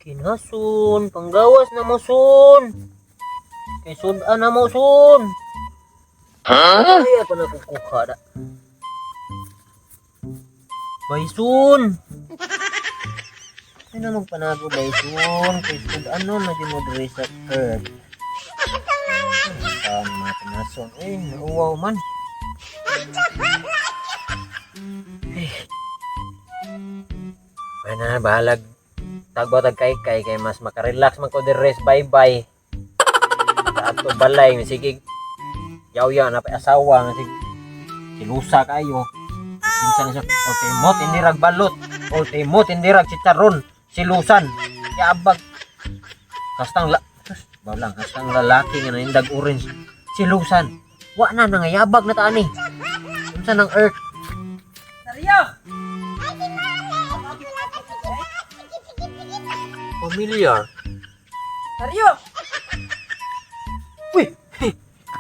Kinasun, panggawas na mo sun. Kay sudan na mo sun. Huh? Ay, ako nakukuha na. Baysun! Ay na magpanago, baysun. Kay sudan nun, na mo diri sa curb. Ay, mga kinasun. Ay, nauwaw man. Ay. Ay na, bahalag. Tagbatag kay kay kay mas makarelax man ko diri, bye bye. Sa ato balay sige yaw-yaw na pa asawa nga sige silusa kayo. Kinsa na siya, o mo tindirag balot, o mo tindirag chicharon, silusan. Yabag. Kastang la Sus, balang kastang lalaki nga nanindag orange, silusan. Wa na nangayabag na taani. Unsa nang earth? Saryo! Familiar. Saryo! Uy!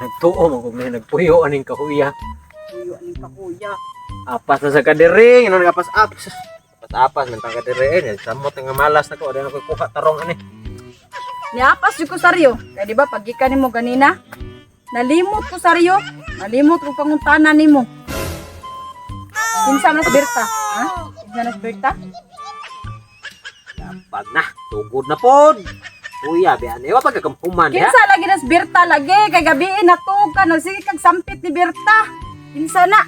Nagtuo mo kung may nagpuyo aning kahuya. Puyo aning kakuya. Apas na sa kadiri, ano nagapas apas. Apas apas man tang kadiri eh, samot nga malas na ko, di na ko kuha tarong ani. Niapas jud ko, Saryo. Kay di ba paggikan nimo ganina? Nalimot ko, Saryo. Nalimot ko pangutana nimo. Kinsa man si Berta? Ha? Kinsa na si Berta? Pag na, tugod na pod. Kuya, bian ewa pagkakampuman diha. Kinsa lagi na si Berta lagi kay gabi natuog ka nagsige kag sampit ni Berta. Kinsa na?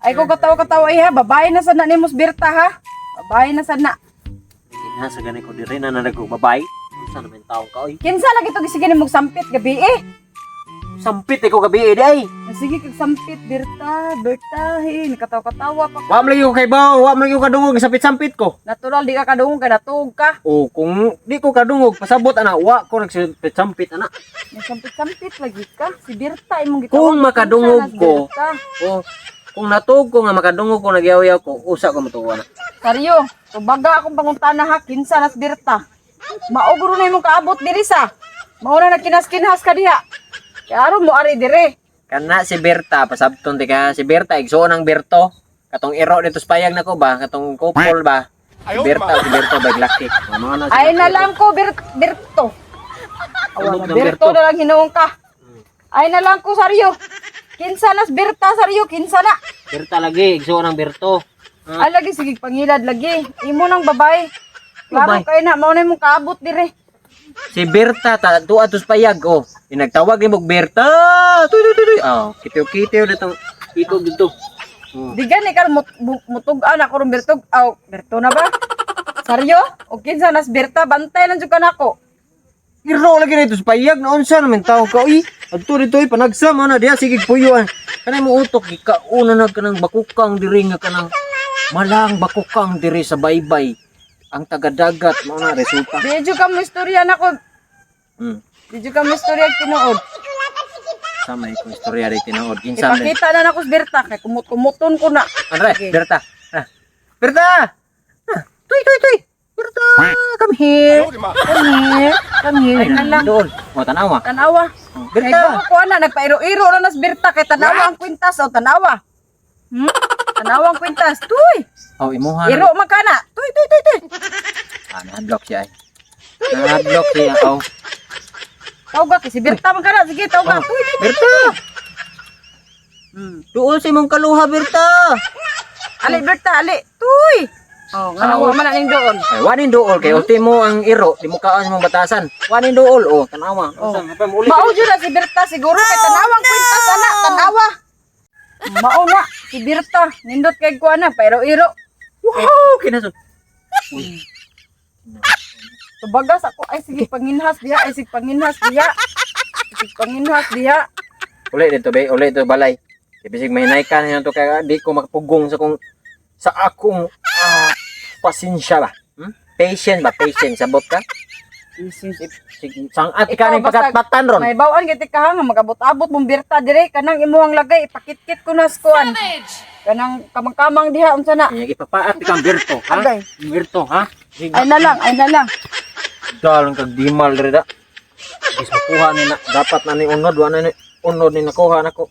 Ay ko katawa-katawa iha, babae na sad na nimo si Berta ha. Babae na sad na. Kinha sa gani ko diri na nagko babay. Unsa naman taong ka oy? Kinsa lagi to gisige nimo sampit gabi eh. Sampit ko gabi eh, day. Sige kag sampit Berta, Berta, hey, nakatawa-katawa pa. Wa man lagi ko kay baw, wa man lagi ko kadungog sampit-sampit ko. Natural di ka kadungog kay natuog ka. O kung di ko kadungog pasabot ana, wa ko nagsampit-sampit ana. Nagsampit-sampit lagi ka. Si Berta imong gitawag. Kung makadungog Kinsa na si ko, Berta? o kung natuog ko nga makadungog ko nagyaw-yaw ko, usa ko motuwa na. Saryo, tubaga akong pangutana ha, kinsa na si Berta. Maugro na imong kaabot diri sa. Mao na nagkinas-kinhas ka diha. Kay aron mo ari dire. Kana si Berta, pasabton ti ka si Berta igsuon ang Berto. Katong iro dito sa payag nako ba, katong couple ba. Si Berta, si Berto ba laki. Mga na si Ay na lang ko Berto. Awa Tubog na, ng Berto Berto. na lang hinuong ka. Ay na lang ko, Saryo. Kinsa na si Berta, Saryo, kinsa na. Berta lagi, igsuon ang Berto. Ay lagi sige pangilad lagi. Imo nang babae. Klaro Babae. kay na mao na imong kaabot dire. Si Berta ta tuwa to sa payag oh. Inagtawag nimo og Berta. Tuy tuy tuy. Tuy. Oh, kitiw-kitiw na tong ikog dito. Oh. Di gani ka mutug-an ako ron Berto. Aw, Berto na ba? Saryo? O kinsa nas Berta bantay lang jud ka nako. Iro lagi na ito sa payag na unsa naman tao ka uy. Adto dito ay panagsama na diha sige puyuan. Kanay mo utok gikauna na kanang bakukang diri nga kanang malang bakukang diri sa baybay. Ang tagadagat mao na resulta. Di jud ka mo istorya nako. Di jud ka mo istorya tinuod. Sama ko istorya rin tinuod. Kinsa man. Ipakita na nako si Berta kay kumut-kumuton ko na. Andre, Sige. Berta. Ah. Berta. Ah. Tuy tuy tuy. Berta, come here. Come here. Come here. Ay, na lang. Doon. O tanawa. Tanawa. Kay Berta. bako ko ana nagpairo-iro na nas Berta kay tanawa ang kwintas o tanawa. Tanawa ang kwintas. Tuy! Oh, imuha. na. Iro man ka na. Tuy tuy tuy tuy. Ah, nahadlok siya ay. Nahadlok siya. Oh. Tawga kay si Berta man ka na. Sige, tawga. Oh. Tuy tuy. Berta. Doon sa imong kaluha, Berta. Ali Berta, ali. Tuy. Oh, nga wa man na ning doon. Ay, wanin dool kay ultimo ang iro, di mo kaon sa mong batasan. Wanin dool oh, tanawa. Oh. Unsa pa mo uli? Mao jud na si Berta siguro kay tanawang kwintas ana, tanawa. Mao na si Berta, nindot kay kuan na pairo-iro. Wow, kinaso. Tubagas ako ay sige panginhas diha, ay sige panginhas diha. Sige panginhas diha. Uli dito be, uli dito balay. Kay bisig mahinay ka niya to kay di ko makapugong sa kong sa akong pasensya ba. Patient ba, patient sabot ka? Sige, sangat ka Ikaw, ning basta pagkatpatan ron. May bawaan kay tika nga magabot-abot mong Berta dire kanang imuhang lagay ipakitkit ko na sa kuan. Kanang kamang-kamang diha unsa na. Ay, ipapaat ka ang Berto, ha? Agay. Berto, ha? Sige, Ay na lang, ay na lang. Dalang kag dimal diri da. Gis makuha ni na dapat na ni unod wa na ni unod ni nakuha nako.